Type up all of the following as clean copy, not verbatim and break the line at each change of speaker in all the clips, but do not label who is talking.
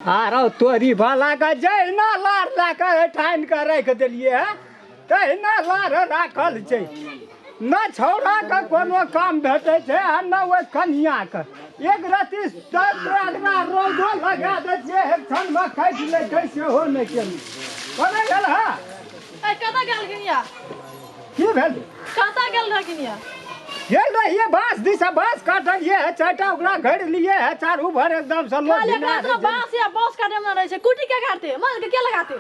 आरो तोरी भला के जहिना लार लए कऽ ठानि कऽ राखि देलियै हँ तहिना लार राखल छै। न छौड़ाके कोनो काम भेटै छै आ न ओहि कनियाके। एक रत्ती तोरा रौदो लगा दै छियै, एक क्षणमे काटि लै छै, सेहो नहि केलहुँ। कोना गेल हँ?
ए, कतऽ गेलखिन या?
की भेल?
कतऽ गेल रहखिन या?
गेल रहिए बाँस दिशा, बाँस काटलिए है चारिटा, ओकरा घड़ि लिए है चारू भर एकदम से लोग
खाली
घिना
एकरा
दै छै।
बांस या बांस काटे में रहै छै, कुटी के काटते, माल के के लगाते?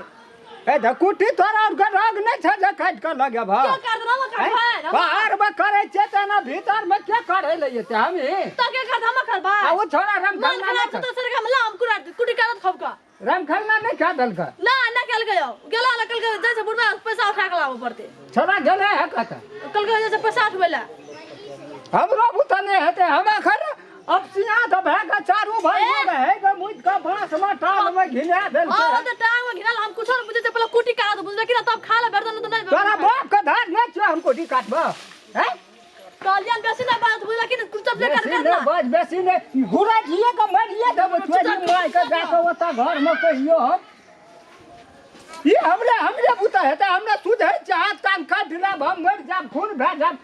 ए तऽ कुटी तोरा और के रग नहि छै जे काटि कऽ लगेबह।
के काटते? हम काटबै।
बाहर मे करै छियै तऽ एना भीतर मे के करै लए जेतै? हमही
तऽ के काटते? हम करबै।
आ ओ छोड़ा
माल
रामखलना
खराब
नहि
छै तऽ सर हम ला हम कुटा कुटी काटत खब का।
रामखलना नहि खा देलकै
ना ना कल गयो गेला ना कल जाइ छै बुढ़वा, पैसा उठा के लाबऽ पड़तै।
छोड़ा गेलै है कतऽ?
कल गयो जाइ छै पैसा उठबै लए।
हमरो बुते नहि हेतै, हम एखन अपसिया तऽ भए कऽ चारू भाई है के मुइत कऽ बाँस मे टाल मे घिना देलकै।
हां, तऽ टांग में घिनाल हम कुछो नहि बुझै छै। पहिले कुटी काटत, बुझलै कि ना? तब खा ले बैठ, नहीं तो नहीं।
तोरा बाप के धार नहि छियौ हम कुटी काटबऽ हैं?
कहलियन बेसी नहि बात, बुझलै कि ना? चुपचाप ले
बेसी
काट
नहि बज, बेसी नहि घुरैठिए के मारिए देबो छोरी मारि के। जा कऽ ओतऽ घर मे कहियो हम ई हमरे हमरे बुता हेतै? हमरा सुझै छै हाथ कान काटि लेब, हम मरि जायब, खून भए जायब।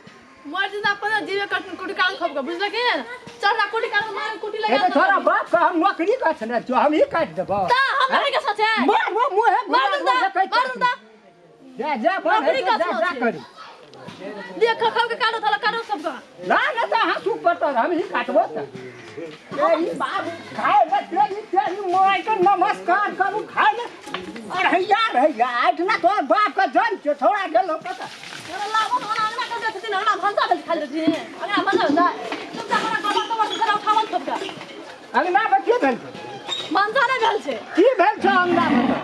मर जिंदा अपन जीवे कट कुटी काट खब के, बुझलै कि? चढ़ा कुटी काट मार कुटी लगा।
हे तोरा बाप के हम नौकरी का छने छौ, हम ही काटि देबो।
ता हम नहीं के सोचे।
मार मुँहे।
मार दूं ता, मार दूं ता।
जा जा बन
नौकरी
जा
का
जा
सोचे।
करी
देख खब के काटो, थला काटो सबका।
ना ना तऽ हाँसू पड़त, हम ही काटबो तऽ। ए, ई बाबू खाय ले तेरी तेरी माय के नमस्कार करू, खाय ले अढ़ैया रहैया आठना तोर बाप के जन छै। छोड़ा गेलो कतऽ?
तोरा लाबो हमरा अंगना कर देथिन, अंगना भनसा भेल खाली रहथिन, अंगना भनसा भेल तुम हमरा गोबर तोबर से उठावल सबका।
अंगना मे की भेल छै?
भनसा नहि भेल छै।
की भेल छै अंगना मे तऽ?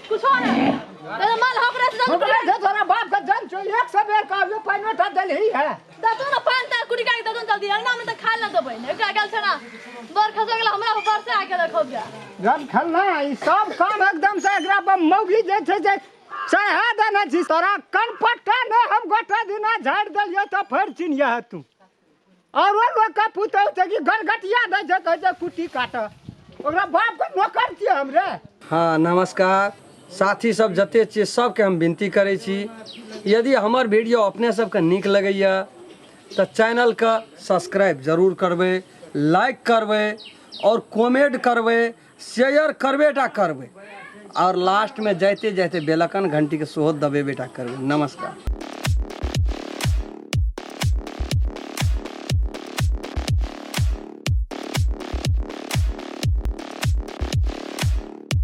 कुछो नहि, तो माल हकरे से
ओकरा छै तोरा बाप के जन छौ, एक सौ बेर कहलियौ पानिओ टा देलही है।
दतो ना पानि तऽ कुटी काटि दतो जल्दी, अंगना में तऽ खाय ना देबै ने। एकरा गेल छै ना बर खसो गेल, हमरा पर बरसे आ गेल खब जा।
जब खेलना ई सब काम एकदम से एकरा पर मौगी जे छै से सहा देने छी। तोरा कनपट्टा नहि हम गोटे दिना झाड़ि देलियौ तऽ फेर चिन्हिया तू। और वो लोग का पुतहु छै कि गरगटिया दै छै, कहै छै कुट्टी काट। ओकरा बाप के नौकर छियै हम रे।
हाँ, नमस्कार साथी सब जते छियै सबके हम विनती करै छी, यदि हमर वीडियो अपने सबके नीक लगैया तऽ चैनलके सब्सक्राइब जरूर करबै, लाइक करबै और कमेंट करबै, शेयर करबे टा करबै और लास्टमे जाइते जाइते बेलकन घंटीके सेहो दबेबे टा करबै। नमस्कार।